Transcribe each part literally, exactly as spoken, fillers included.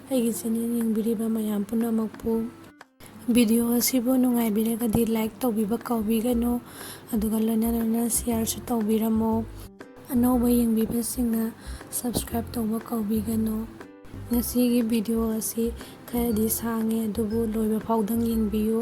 ꯑꯩꯒꯤ ꯆꯦꯅꯦꯜ ꯌꯦꯡꯕꯤꯔꯤꯕ ꯃꯌꯥꯝ ꯄꯨꯝꯅꯃꯛꯄꯨ꯫ ꯚꯤꯗꯤꯑꯣ ꯑꯁꯤꯕꯨ ꯅꯨꯡꯉꯥꯏꯕꯤꯔꯒꯗꯤ ꯂꯥꯏꯛ ꯇꯧꯕꯤꯕ ꯀꯥꯎꯕꯤꯒꯅꯨ, ꯑꯗꯨꯒ ꯂꯣꯏꯅ ꯂꯣꯏꯅ ꯁꯤꯌꯥꯔꯁꯨ ꯇꯧꯕꯤꯔꯝꯃꯣ꯫ ꯑꯅꯧꯕ ꯌꯦꯡꯕꯤꯕꯁꯤꯡꯅ ꯁꯕꯁꯀ꯭ꯔꯥꯏꯕ ꯇꯧꯕ ꯀꯥꯎꯕꯤꯒꯅꯨ꯫ ꯉꯁꯤꯒꯤ ꯚꯤꯗꯤꯑꯣ ꯑꯁꯤ ꯈꯔꯗꯤ ꯁꯥꯡꯉꯦ, ꯑꯗꯨꯕꯨ ꯂꯣꯏꯕ ꯐꯥꯎꯗꯪ ꯌꯦꯡꯕꯤꯌꯨ꯫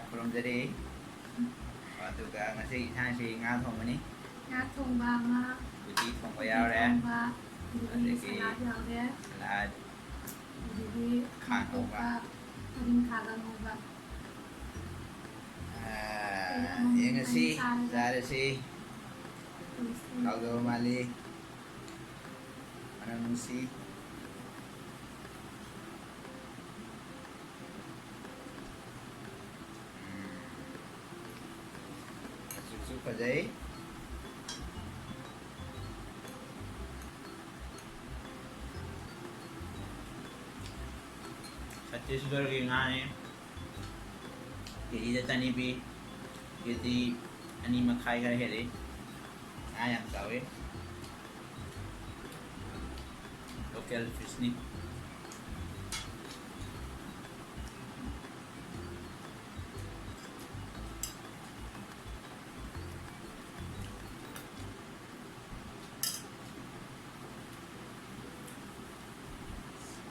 ꯈꯨꯔꯨꯝꯖꯔꯤ꯫ ꯑꯗꯨꯒ ꯉꯁꯤ ꯏꯟꯁꯥꯡꯁꯤ ꯉꯥ ꯊꯣꯡꯕꯅꯤ꯫ ꯉꯥ ꯊꯣꯡꯕ ꯑꯃ, ꯎꯇꯤ ꯊꯣꯡꯕ ꯎꯇꯤ ꯌꯥꯎꯔꯦ꯫ ꯊꯣꯡꯕ, ꯑꯗꯒꯤ ꯑꯗꯒꯤ ꯁꯂꯥꯗ ꯌꯥꯎꯔꯦ꯫ ꯁꯂꯥꯗ꯫ ꯑꯗꯒꯤ ꯈꯥ ꯉꯧꯕ꯫ ꯑꯇꯣꯞꯄ ꯄꯔꯤꯡꯈꯥꯒ ꯉꯧꯕ꯫ ꯑꯥ, ꯌꯦꯡꯉꯁꯤ꯫ ꯆꯥꯔꯁꯤ꯫ ꯆꯥꯔꯁꯤ꯫ ꯍꯥꯎꯗꯧꯕ ꯃꯥꯜꯂꯤ꯫ ꯃꯅꯝ ꯅꯨꯡꯁꯤ꯫ ꯎꯝ꯫ ꯃꯆꯨꯁꯨ ꯐꯖꯩ꯫ ꯆꯠꯇꯤꯁꯒꯔꯒꯤ ꯉꯥꯅꯤ꯫ ꯀꯦꯖꯤꯗ ꯆꯅꯤ ꯄꯤ꯫ ꯀꯦꯖꯤ ꯑꯅꯤ ꯃꯈꯥꯏ ꯈꯔ ꯍꯦꯜꯂꯤ꯫ ꯉꯥ ꯌꯥꯝ ꯆꯥꯎꯋꯤ꯫ ꯂꯣꯀꯦꯜ ꯐꯤꯁꯅꯤ꯫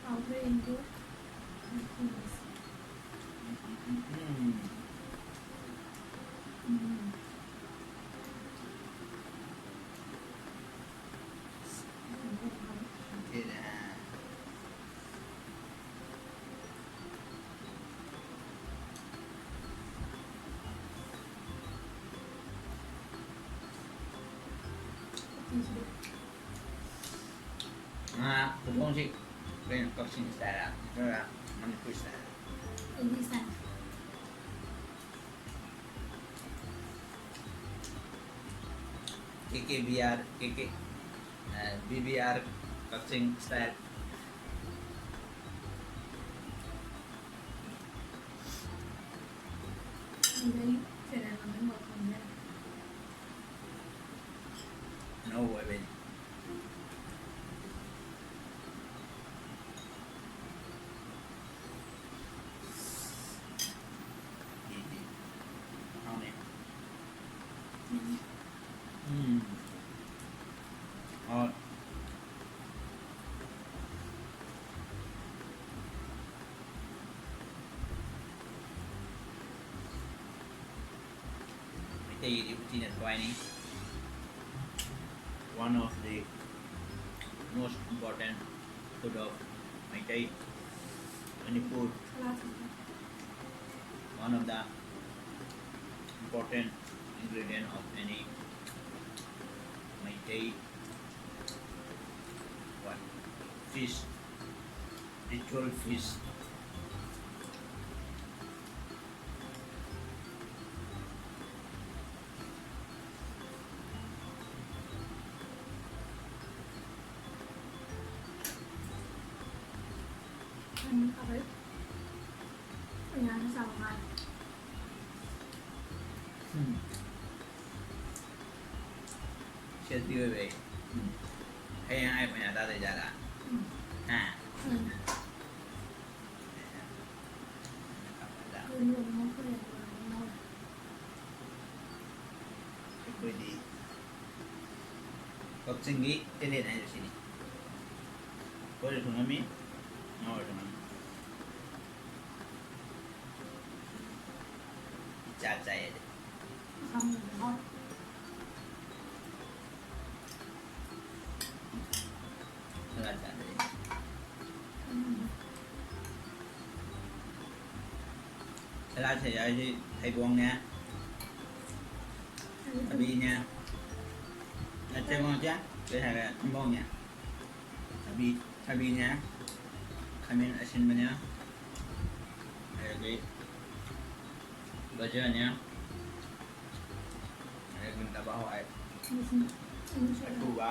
ꯍꯥꯎꯕ꯭ꯔꯥ ꯌꯦꯡꯒꯦ꯫ ꯎꯝ꯫ ꯎꯝ꯫ ꯉꯥ ꯈꯨꯊꯣꯡꯁꯤ ꯀꯩꯅꯣ, ꯀꯛꯆꯤꯡ style ꯅꯠꯇ꯭ꯔꯒ ꯃꯅꯤꯄꯨꯔ style? ꯑꯩꯗꯤ style꯫ ꯀꯦ ꯀꯦ ꯕꯤ ꯑꯥꯔ, ꯀꯦ ꯀꯦ, ꯑ, ꯕꯤ ꯕꯤ ꯑꯥꯔ ꯀꯛꯆꯤꯡ style꯫ ꯑꯗꯩ channel ꯃꯃꯤꯡ ꯐꯥꯎ ꯈꯪꯗꯦ꯫ ꯑꯅꯧꯕ ꯑꯣꯏꯕꯩꯅꯤ꯫ ꯎꯝ꯫ ꯍꯥꯎꯅꯤ꯫ ꯎꯝ꯫ ꯎꯝ꯫ ꯍꯣꯏ꯫ ꯎꯇꯤꯅ ꯊꯋꯥꯏꯅꯤ꯫ One of the most important food of Meitei, Manipur. One of the important ingredient of any Meitei, what, fish, ritual fish. Um. Selfie ꯑꯣꯏꯕ ꯑꯩ꯫ ꯎꯝ꯫ ꯍꯌꯦꯡ ꯑꯩ ꯄꯩꯁꯥ ꯇꯥꯗꯣꯏ ꯖꯥꯠꯂꯥ? ꯎꯝ꯫ ꯍꯥ? ꯎꯝ꯫ ꯑꯩꯈꯣꯏꯗꯤ ꯀꯛꯆꯤꯡꯒꯤ talent ꯍꯥꯏꯕꯁꯤꯅꯤ꯫ ꯀꯣꯏꯔꯁꯨ ꯉꯝꯃꯤ, ꯉꯥꯎꯔꯁꯨ ꯉꯝꯃꯤ꯫ ꯏꯆꯥ ꯆꯥꯏ ꯑꯗꯨ꯫ ꯁꯂꯥꯠ ꯆꯥꯗꯣꯏꯅꯤ꯫ ꯁꯂꯥꯠꯁꯦ ꯌꯥꯎꯔꯤꯁꯤ ꯊꯩꯕꯣꯡꯅꯦ, ꯊꯕꯤꯅꯦ, ꯅꯠꯇꯦ, ꯊꯩꯕꯣꯡ ꯅꯠꯇꯦ, ꯀꯩ ꯍꯥꯏꯔꯦ, ꯊꯝꯕꯧꯅꯦ, ꯊꯕꯤ, ꯊꯕꯤꯅꯦ, ꯈꯥꯃꯦꯟ ꯑꯁꯤꯟꯕꯅꯦ, ꯑꯗꯒꯤ ꯒꯖꯔꯅꯦ, ꯑꯗꯒꯤ ꯅꯄꯥꯛ ꯍꯋꯥꯏ ꯑꯁꯨꯕ꯫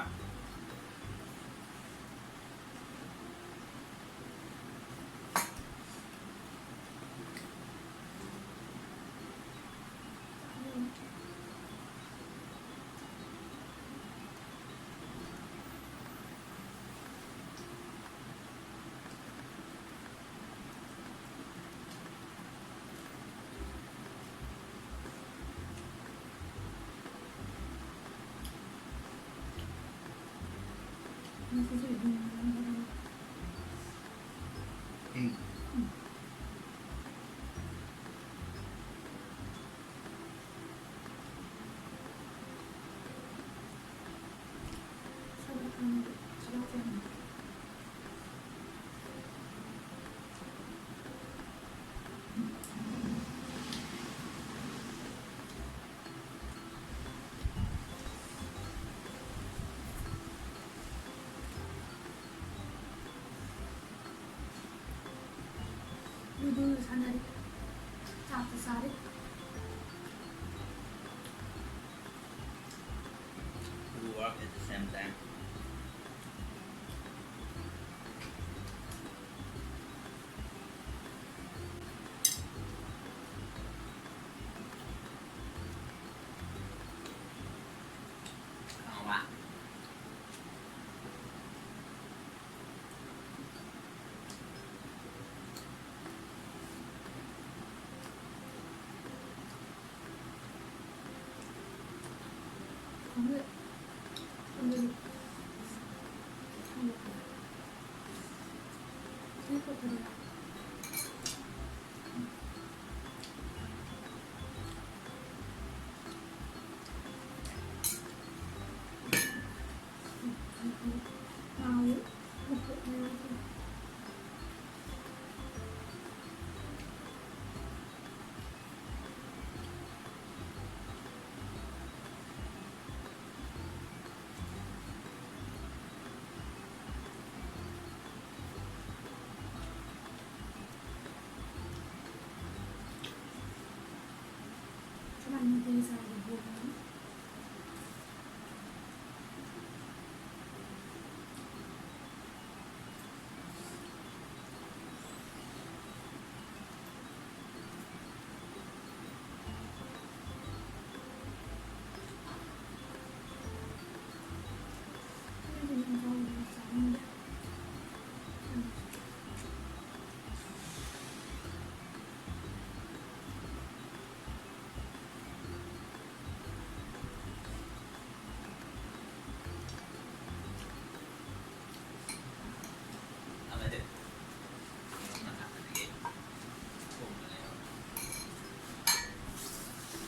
ꯎꯝ꯫ At the same time.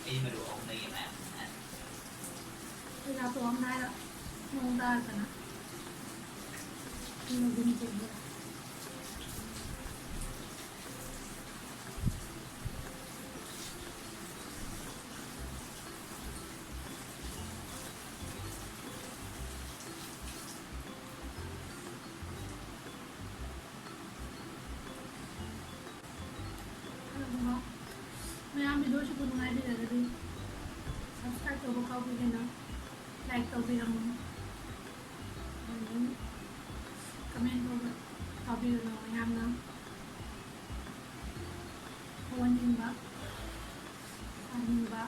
ꯑꯩ ꯃꯔꯨꯞ ꯑꯍꯨꯝ ꯂꯩꯌꯦ, ꯃꯌꯥꯝ꯫ ꯑꯩ ꯂꯥꯛꯇꯣꯛꯑꯝꯗꯥꯏꯗ ꯅꯣꯡ ꯇꯥꯔꯛꯇꯅ꯫ ꯑꯗꯨꯒ ꯃꯌꯥꯝ video ꯁꯤꯕꯨ ꯅꯨꯡꯉꯥꯏꯕꯤꯔꯒꯗꯤ subscribe ꯇꯧꯕ ꯀꯥꯎꯕꯤꯒꯅꯨ꯫ Like ꯇꯧꯕꯤꯔꯝꯃꯨ꯫ ꯑꯗꯨꯝ comment ꯇꯧꯕ ꯇꯧꯕꯤꯔꯝꯃꯨ꯫ ꯌꯥꯝꯅ ꯍꯧꯍꯟꯅꯤꯡꯕ, ꯆꯥꯅꯤꯡꯕ,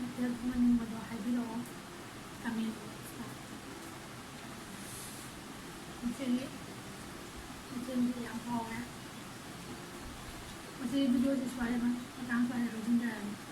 ꯃꯊꯦꯜ ꯊꯣꯡꯍꯟꯅꯤꯡꯕꯗꯣ ꯍꯥꯏꯕꯤꯔꯛꯑꯣ comment box ꯇ꯫ ꯉꯁꯤꯒꯤ ꯃꯊꯦꯜꯁꯦ ꯌꯥꯝ ꯍꯥꯎꯋꯦ꯫ ꯉꯁꯤꯒꯤ video ꯁꯦ ꯁ꯭ꯋꯥꯏꯗ ꯑꯗꯨꯝ, ꯃꯇꯥꯡ ꯁ꯭ꯋꯥꯏꯗ ꯂꯣꯏꯁꯤꯟꯖꯔꯒꯦ꯫